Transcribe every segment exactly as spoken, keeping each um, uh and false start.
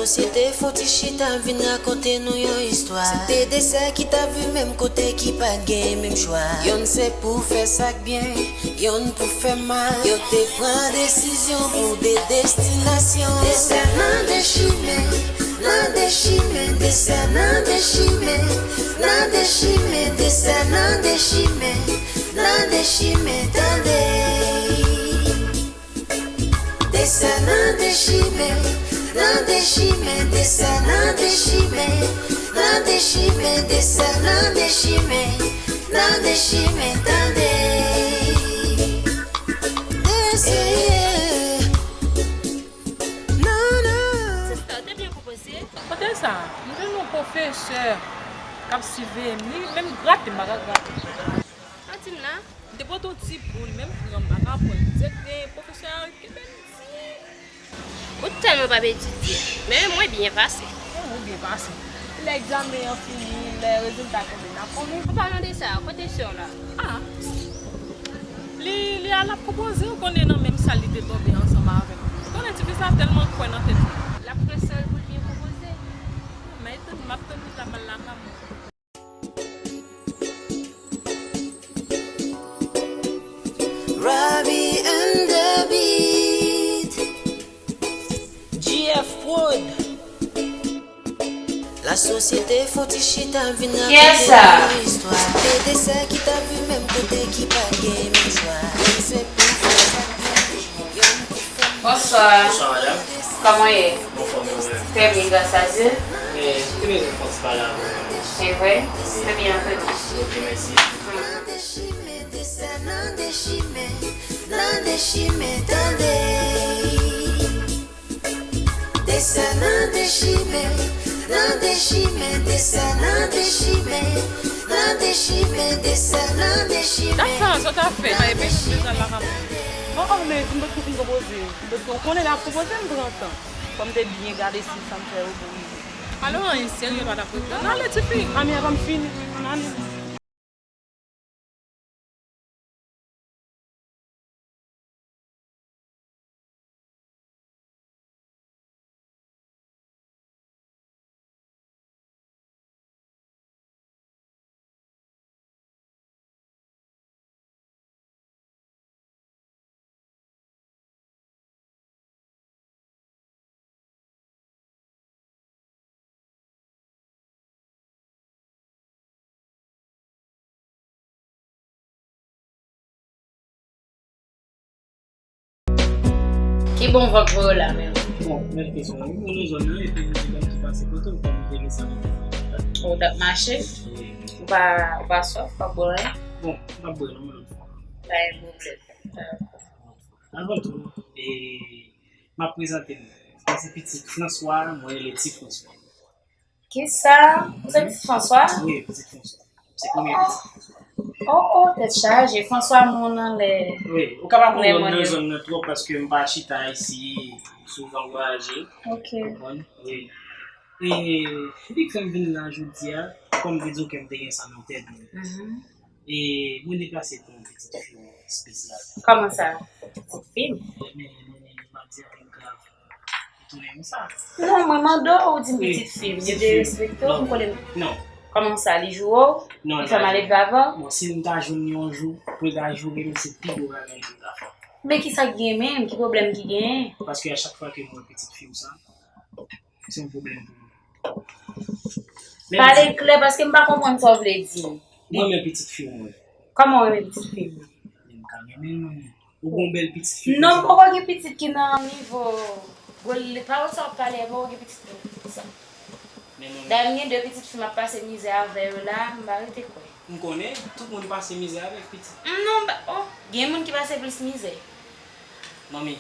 Se te fon ti chita vin rakonte nou yon istwa. Se te de sè ki t ap viv menm kote ki pa t gen menm chwa. Yonn se pou fè sa k byen, yonn pou fè mal. Yo te pran desizyon pou de destinasyon. De sè nan de chimen, nan de chimen, de sè nan de chimen, nan de chimen, de sè nan de chimen, nan de chimen, tande. De sè nan de chimen, nan de chimen, de sè nan de chimen, nan de chimen, de sè nan de chimen, nan de chimen, tande. De sè, non, non. Sista, w te byen konpoze. Kote sa? M jwenn yon pwofesè k ap siveye m. Li menm grate m, m pa ka grate. Santi m la. M te pote yon ti boul, menm pran m pa ka pran. Dirèk gen pwofesè a kenbe m di. Ou tèlman p ap etidye. Men mwen byen pase. Mwen byen pase. Lè egzamen an fini, lè rezilta tonbe, n ap konnen. An palan de sa, kote sè w la? Ah. Li, li al ap konpoze, ou konnen nan menm sal li te tonbe ansanm avè m. Ou konnen tifi sa tèlman kwè nan tèt li. L ap kwè sè l pou l byen konpoze. Men tann, m ap tann li la m al lakay mwen. Robbie and the Beat. G F Prod. La sosyete fò ti chita vin rakonte yon istwa. Te de sè ki t ap viv menm kote ki pa t gen menm chwa. Menm se pou fè sa k byen, yonn pou fè mal. Bonsoir. Bonsoir, madame. Comment est? Bon, fò mwen. Très bien, grâce à Dieu. Eh, te bezwen fè yon ti pale avè w. C'est vrai? Très bien, entendu. Ok, mèsi. Nan de chimen, de sè nan de chimen, nan de chimen, tande. De sè nan de chimen, nan de chimen, de sè nan de chimen, nan de chimen, de sè nan de chimen. Dat sa, sa w ta fè? Epi m bezwen lakay mwen. Oh, oh, men m pa t fin konpoze. M pa t, ou konnen lè ap konpoze, m pran tan. Fò m te byen gade si sa m fè yo bon rive. Alò, anyen serye pa t ap ret la. N ale, tifi. Anmyè, ban m fini, ann ale. Ki bon van k voye w la menm? Bon, bèl kesyon. Wi, mwen nan zòn nan, epi m te konn ki pase kote w, kòm m te gen sa nan tèt mwen. Ou t ap mache? Wi. Ou pa, ou pa swaf, pa bwè anyen? Bon, m p ap bwè non, yon lòt fwa. Pa gen pwoblèm. Avan tou, e, m ap prezante m. Mwen se pitit Franswa, mwen rele Ti Franswa. Kisa? Ou se pitit Franswa? Wi, pitit Franswa. Se premye pitit Franswa. Oh, oh, tèt chaje. Franswa moun anlè. Wi, ou ka pa konprann nan zòn nan twòp paske m pa chita isi, m souvan vwayaje. Ok. Konprann? Wi. E, epi k fè m vin la jodi a, kòm m te di w ke m te gen sa nan tèt mwen. Mhm. E mwen deplase pou yon pitit fi espesyal. Kòman sa? Pitit fi m? Ebyen, mwen, mwen pa di anyen grav. Li tounen konsa. Non, mwen mande w, ou di m pitit fi m. Yo derespekte w, m konnen. Non. Kòman sa, li joure w? Non, li fè malelve avè w? Bon, si m ta jwenn li yon jou, pou l ta joure m, se pi gwo bagay ke m ta fè. Men kisa k gen menm? Ki pwoblèm ki genyen? Paske a chak fwa ke m wè pitit fi m sa, se yon pwoblèm pou mwen. Pale klè, paske m pa konprann sa w vle di. Mwen renmen pitit fi w mwen. Kòman w renmen pitit fi m nan? Men m ka renmen l, manmi. Ou gon bèl pitit fi. Non, m poko gen pitit ki nan nivo. Gwo, pawòl sa w ap pale a, m poko gen pitit konsa. Men manmi. Dayè, m gen de pitit fi m ap pase mizè avè yo la, m pa rete kwè. M konnen, tout moun pase mizè avèk pitit. Non, m pa, oh, gen moun ki pase plis mizè. Manmi,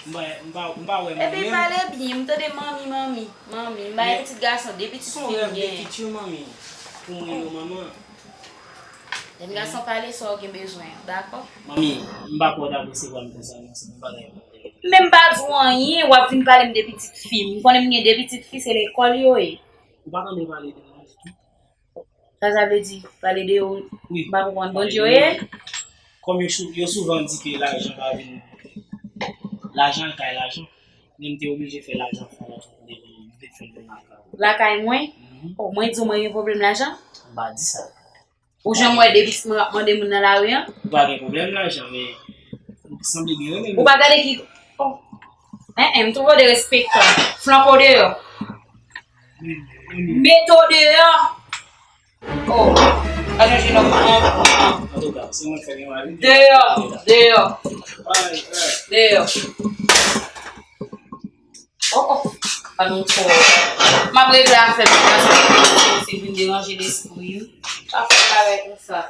m pa, m pa, m pa wè mwen menm. Epi pale byen, m tande manmi, manmi, manmi. M bay pitit gason, de pitit fi m gen. Se yon rèv de fitir, manmi, pou mwen, yon manman. Lè m gason pale, sa w gen bezwen an, dakò? Manmi, m pa kwè w t ap resevwa m konsa, non, se yon bagay mwen te gen. Men m pa di w anyen, w ap vin pale m de pitit fi m. M konnen m gen de pitit fi, se lekòl yo ye. Ou pa tande pale de mwen ditou. Sa sa vle di? Pale de yo, wi, m pa konprann. Bondye yo ye? Kòm yo sou-, yo souvan di ke lajan pa vin, lajan al kay lajan, men m te oblije fè lajan fè yon lòt kote. Lakay mwen? Mhm. Oh, mwen di w mwen gen pwoblèm lajan? M pa di sa. Ou janm wè de pitit mwen ap mande moun nan lari an? M pa gen pwoblèm lajan, men sanble gen renmen. Ou pa gade ki, oh. En, en, m twouve w derespektan. Flanke w deyò. Mete w deyò. Oh. Pa chèche lòt moun. Antouka, se mwen k fè gen mari. Deyò, deyò. Deyò. Oh, oh. Pa nou twò. M ap regle afè m, paske se vin deranje lespri m. Pa fè bagay konsa.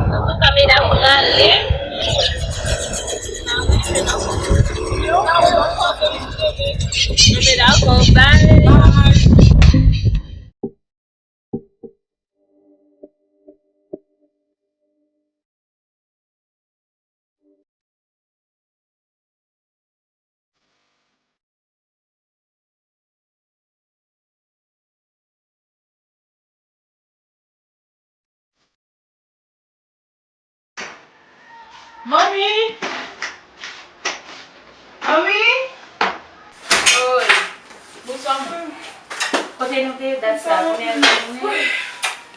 Antouka, medam prale. Medam, bye. Manmi! Manmi! Oy! Bonswa, manmi. Kote nou te ye dat sa? Konbyen jou nou ye?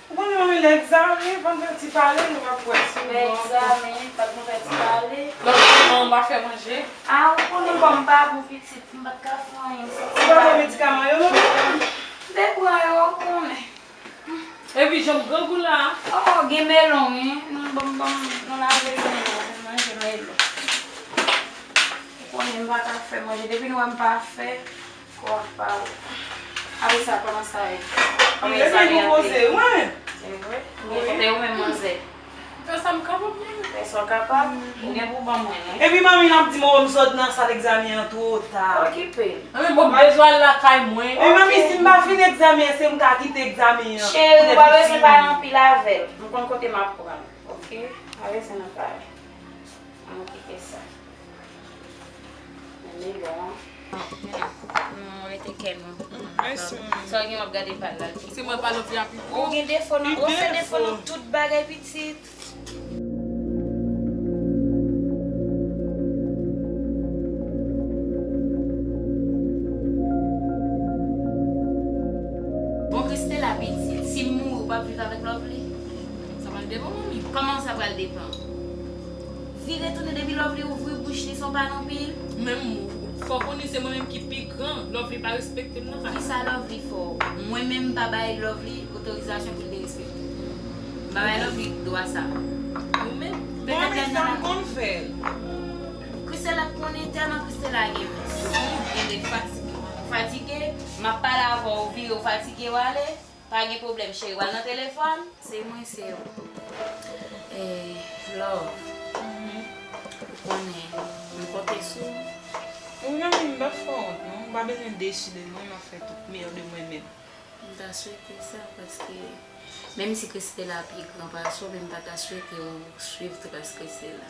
Ou konnen manmi, lè egzamen, fò n fè ti pale, nou p ap wè souvan. Lè egzamen, fòk nou fè ti pale. Lòt jou an, m pa fè manje. A, ou konnen kò m pa bon, pitit, m pa t ka fè anyen, m soti. Ou pa pran medikaman yo, non? M te pran yo, ou konnen. Epi, jan m grangou la. Oh, gen melon, wi. Nou, ban m, ban m, nou lave l, nou manje melon. Ou konnen m pa ka fè manje. Depi nou wè m pa fè, kò ap pale. Apre sa, kòman sa ye? Kòman egzamen an te ye? Se vre? Ou gen kote ou menm, manzè? Fè sa m kapab, manmi. Fè sa w kapab. Ou gen pou ban mwen, wi. Epi manmi n ap di m, oh, m sot nan sal egzamen an twò ta. Okipe l. Manmi, mwen bezwen al lakay mwen. Men manmi, si m pa fin egzamen an, se m ka kite egzamen an. Cheri, ou pa bezwen pale anpil avè l. M konn kote m ap pran l. Oke? Pa bezwen nan pale. Ann kite sa. Men li bon. Nou rete kè nou. Mèsi, manmi. Sa w gen w ap gade pa l la. Se mwen pa love li a pi fò. Ou gen defo nan, ou fè defo nan tout bagay, pitit. Bon, Christella, pitit, si m mouri, ou p ap viv avèk Lovely? Sa pral depann, manmi. Kòman sa pral depann? Vire tounen depi Lovely ouvri bouch li, se yon pale anpil. Men m, fò w konnen se mwen menm ki pi gran. Lovely pa respekte m nan, pa. Kisa Lovely fè w? Mwen menm m pa bay Lovely otorizasyon pou l derespekte w. M pa bay Lovely dwa sa. Ou menm? Bon, men sa m konn fè l. Christella konnen tèlman Christella gen mès. Ou gen de fatige. Ou fatige, m ap pale avè w, ou vire, ou fatige, w ale. Pa gen pwoblèm, cheri. W al nan telefòn? Se mwen, se ou. Eh, love. Mhm. Ou konnen, m konte sou ou. Ou nan men m pa fè wont, non. M pa bezwen dechire, non. M ap fè tout meyè de mwen menm. M ta swete sa, paske menm si Christella pi gran pase w, men m pa ta swete w swiv tras Christella.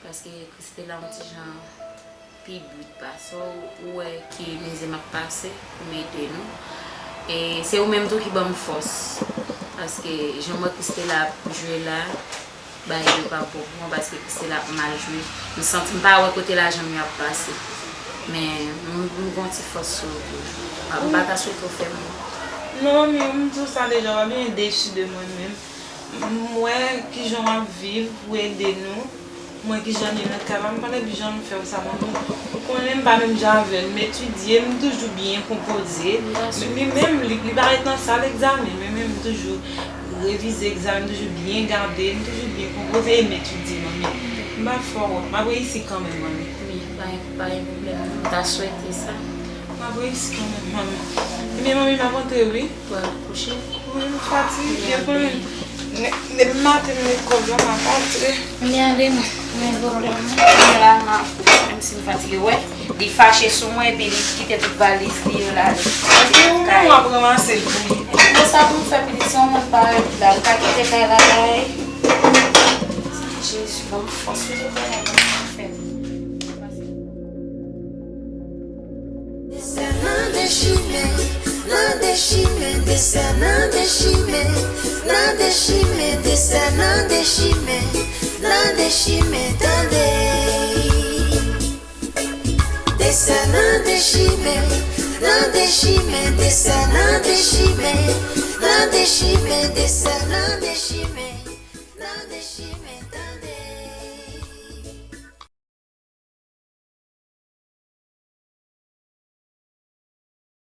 Paske Christella yon ti jan pi brit pase w, ou wè ki mizè m ap pase pou m ede nou. E se ou menm tou ki ban m fòs. Paske jan m wè Christella ap jwe la, bagay yo pa bon pou mwen paske Christella ap mal jwe. M santi m pa wè kote lajan m yo ap pase. Men m, m gon ti fòs sou ou tou. M pa ta swete w fè mal. Non, manmi, m di w sa deja, w ap byen desi de mwen menm. M wè kijan w ap viv pou ede nou. M wè kijan nou nan kay la, m pa t ap janm fè w sa, manmi. Ou konnen m pa menm jan avè l, m etidye, m toujou byen konpoze. Men, men menm li, li pa ret nan sal egzamen, men menm m toujou revize egzamen, m toujou byen gade, m toujou byen konpoze e m etidye, manmi. M pa fè w wont, m ap reyisi kanmenm, manmi. Wi, pa gen, pa gen pwoblèm, non. M ta swete sa. M ap reyisi kanmenm, manmi. Ebyen, manmi, m ap antre, wi. Pral kouche. Wi, m fatige, konn. Depi maten m lekòl la, m ap antre. Ebyen, ale, non. Pa gen pwoblèm, non. Kounye la, m ap, menm si m fatige, wè. Li fache sou mwen, epi li kite tout valiz li yo la. Epi ou menm w ap ranmase l pou li. Bon, sa pou m fè, pitit, se yon moun parèy la. Li pa kite kay la, kay. Jezi, ban m fòs, wi, wi, wi, wi, wi, wi. Desè nan de chimen, nan de chimen, desè nan de chimen, nan de chimen, desè nan de chimen, nan de chimen, tande. Desè nan de chimen, nan de chimen, desè nan de chimen, nan de chimen, desè nan de chimen.